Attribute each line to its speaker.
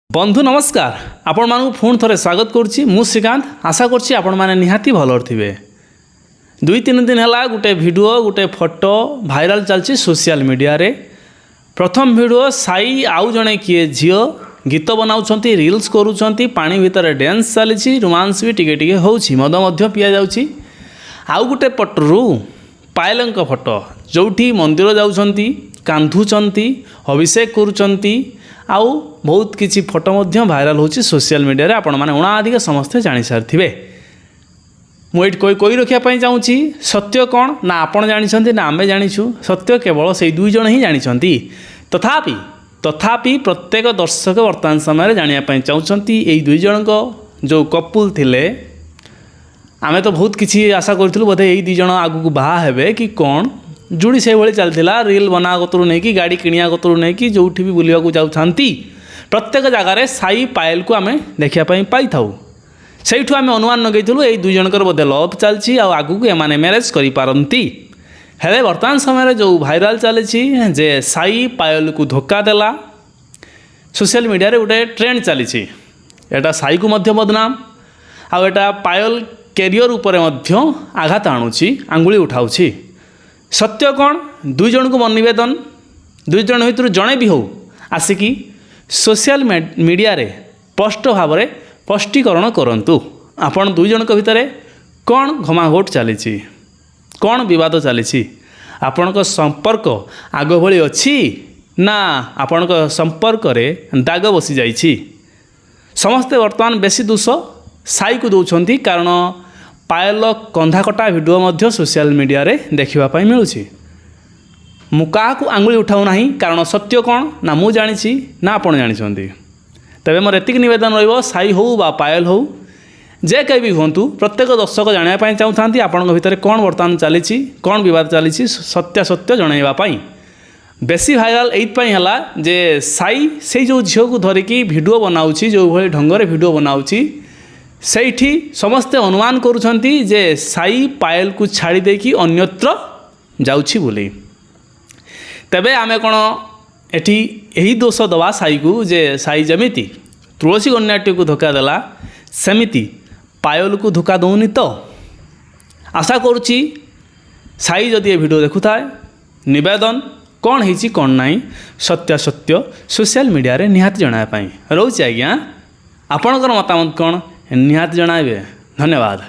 Speaker 1: ବନ୍ଧୁ ନମସ୍କାର, ଆପଣମାନଙ୍କୁ ପୁଣି ଥରେ ସ୍ୱାଗତ କରୁଛି। ମୁଁ ଶ୍ରୀକାନ୍ତ। ଆଶା କରୁଛି ଆପଣମାନେ ନିହାତି ଭଲରେ ଥିବେ। 2-3 ଦିନ ହେଲା ଗୋଟେ ଭିଡ଼ିଓ, ଗୋଟେ ଫଟୋ ଭାଇରାଲ ଚାଲିଛି ସୋସିଆଲ ମିଡ଼ିଆରେ। ପ୍ରଥମ ଭିଡ଼ିଓ, ସାଇ ଆଉ ଜଣେ କିଏ ଝିଅ ଗୀତ ବନାଉଛନ୍ତି, ରିଲ୍ସ କରୁଛନ୍ତି, ପାଣି ଭିତରେ ଡ୍ୟାନ୍ସ ଚାଲିଛି, ରୋମାନ୍ସ ବି ଟିକେ ଟିକେ ହେଉଛି, ମଦ ମଧ୍ୟ ପିଆଯାଉଛି। ଆଉ ଗୋଟେ ପଟରୁ ପାୟଲଙ୍କ ଫଟୋ, ଯେଉଁଠି ମନ୍ଦିର ଯାଉଛନ୍ତି, କାନ୍ଧୁଛନ୍ତି, ଅଭିଷେକ କରୁଛନ୍ତି ଆଉ ବହୁତ କିଛି ଫଟୋ ମଧ୍ୟ ଭାଇରାଲ ହେଉଛି ସୋସିଆଲ ମିଡ଼ିଆରେ। ଆପଣମାନେ ଉଣାଧିକ ସମସ୍ତେ ଜାଣିସାରିଥିବେ। ମୁଁ ଏଇଠି କହି କହି ରଖିବା ପାଇଁ ଚାହୁଁଛି, ସତ୍ୟ କ'ଣ ନା ଆପଣ ଜାଣିଛନ୍ତି ନା ଆମେ ଜାଣିଛୁ। ସତ୍ୟ କେବଳ ସେଇ ଦୁଇ ଜଣ ହିଁ ଜାଣିଛନ୍ତି। ତଥାପି ପ୍ରତ୍ୟେକ ଦର୍ଶକ ବର୍ତ୍ତମାନ ସମୟରେ ଜାଣିବା ପାଇଁ ଚାହୁଁଛନ୍ତି, ଏଇ ଦୁଇ ଜଣଙ୍କ ଯେଉଁ କପୁଲ ଥିଲେ, ଆମେ ତ ବହୁତ କିଛି ଆଶା କରିଥିଲୁ, ବୋଧେ ଏଇ ଦୁଇ ଜଣ ଆଗକୁ ବାହା ହେବେ କି କ'ଣ। ଯୋଡ଼ି ସେଇଭଳି ଚାଲିଥିଲା। ରିଲ୍ ବନା କତରୁ ନେଇକି, ଗାଡ଼ି କିଣିବା କତରୁ ନେଇକି, ଯେଉଁଠି ବି ବୁଲିବାକୁ ଯାଉଥାନ୍ତି, ପ୍ରତ୍ୟେକ ଜାଗାରେ ସାଇ ପାୟଲକୁ ଆମେ ଦେଖିବା ପାଇଁ ପାଇଥାଉ। ସେଇଠୁ ଆମେ ଅନୁମାନ ଲଗେଇଥିଲୁ, ଏଇ ଦୁଇ ଜଣଙ୍କର ବୋଧେ ଲଭ୍ ଚାଲିଛି ଆଉ ଆଗକୁ ଏମାନେ ମ୍ୟାରେଜ୍ କରିପାରନ୍ତି। ହେଲେ ବର୍ତ୍ତମାନ ସମୟରେ ଯେଉଁ ଭାଇରାଲ ଚାଲିଛି ଯେ ସାଇ ପାୟଲକୁ ଧୋକା ଦେଲା, ସୋସିଆଲ ମିଡ଼ିଆରେ ଗୋଟେ ଟ୍ରେଣ୍ଡ ଚାଲିଛି। ଏଇଟା ସାଇକୁ ମଧ୍ୟ ବଦନାମ ଆଉ ଏଇଟା ପାୟଲ କ୍ୟାରିୟର ଉପରେ ମଧ୍ୟ ଆଘାତ ଆଣୁଛି, ଆଙ୍ଗୁଳି ଉଠାଉଛି। ସତ୍ୟ କ'ଣ? ଦୁଇ ଜଣଙ୍କୁ ମୋ ନିବେଦନ, ଦୁଇ ଜଣ ଭିତରୁ ଜଣେ ବି ହେଉ ଆସିକି ସୋସିଆଲ ମିଡ଼ିଆରେ ସ୍ପଷ୍ଟ ଭାବରେ ସ୍ପଷ୍ଟୀକରଣ କରନ୍ତୁ। ଆପଣ ଦୁଇ ଜଣଙ୍କ ଭିତରେ କ'ଣ ଘମାଘୋଟ ଚାଲିଛି, କ'ଣ ବିବାଦ ଚାଲିଛି? ଆପଣଙ୍କ ସମ୍ପର୍କ ଆଗ ଭଳି ଅଛି ନା ଆପଣଙ୍କ ସମ୍ପର୍କରେ ଦାଗ ବସିଯାଇଛି? ସମସ୍ତେ ବର୍ତ୍ତମାନ ବେଶୀ ଦୋଷ ସାଇକୁ ଦେଉଛନ୍ତି, କାରଣ ପାୟଲ କନ୍ଧାକଟା ଭିଡ଼ିଓ ମଧ୍ୟ ସୋସିଆଲ ମିଡ଼ିଆରେ ଦେଖିବା ପାଇଁ ମିଳୁଛି। ମୁଁ କାହାକୁ ଆଙ୍ଗୁଳି ଉଠାଉ ନାହିଁ, କାରଣ ସତ୍ୟ କ'ଣ ନା ମୁଁ ଜାଣିଛି ନା ଆପଣ ଜାଣିଛନ୍ତି। ତେବେ ମୋର ଏତିକି ନିବେଦନ ରହିବ, ସାଇ ହେଉ ବା ପାୟଲ ହେଉ, ଯେ କେହି ବି ହୁଅନ୍ତୁ, ପ୍ରତ୍ୟେକ ଦର୍ଶକ ଜାଣିବା ପାଇଁ ଚାହୁଁଥାନ୍ତି ଆପଣଙ୍କ ଭିତରେ କ'ଣ ବର୍ତ୍ତମାନ ଚାଲିଛି, କ'ଣ ବିବାଦ ଚାଲିଛି, ସତ୍ୟାସତ୍ୟ ଜଣାଇବା ପାଇଁ। ବେଶୀ ଭାଇରାଲ ଏଇଥିପାଇଁ ହେଲା ଯେ ସାଇ ସେଇ ଯେଉଁ ଝିଅକୁ ଧରିକି ଭିଡ଼ିଓ ବନାଉଛି, ଯେଉଁଭଳି ଢଙ୍ଗରେ ଭିଡ଼ିଓ ବନାଉଛି, ସେଇଠି ସମସ୍ତେ ଅନୁମାନ କରୁଛନ୍ତି ଯେ ସାଇ ପାୟଲକୁ ଛାଡ଼ି ଦେଇକି ଅନ୍ୟତ୍ର ଯାଉଛି ବୋଲି। ତେବେ ଆମେ କ'ଣ ଏଠି ଏହି ଦୋଷ ଦେବା ସାଇକୁ ଯେ ସାଇ ଯେମିତି ତୁଳସୀ କନ୍ୟାଟିକୁ ଧୋକା ଦେଲା, ସେମିତି ପାୟଲକୁ ଧୋକା ଦେଉନି ତ? ଆଶା କରୁଛି ସାଇ ଯଦି ଏ ଭିଡ଼ିଓ ଦେଖୁଥାଏ, ନିବେଦନ, କ'ଣ ହେଇଛି କ'ଣ ନାହିଁ ସତ୍ୟାସତ୍ୟ ସୋସିଆଲ ମିଡ଼ିଆରେ ନିହାତି ଜଣାଇବା ପାଇଁ। ରହୁଛି ଆଜ୍ଞା। ଆପଣଙ୍କର ମତାମତ କ'ଣ ନିହାତି ଜଣାଇବେ। ଧନ୍ୟବାଦ।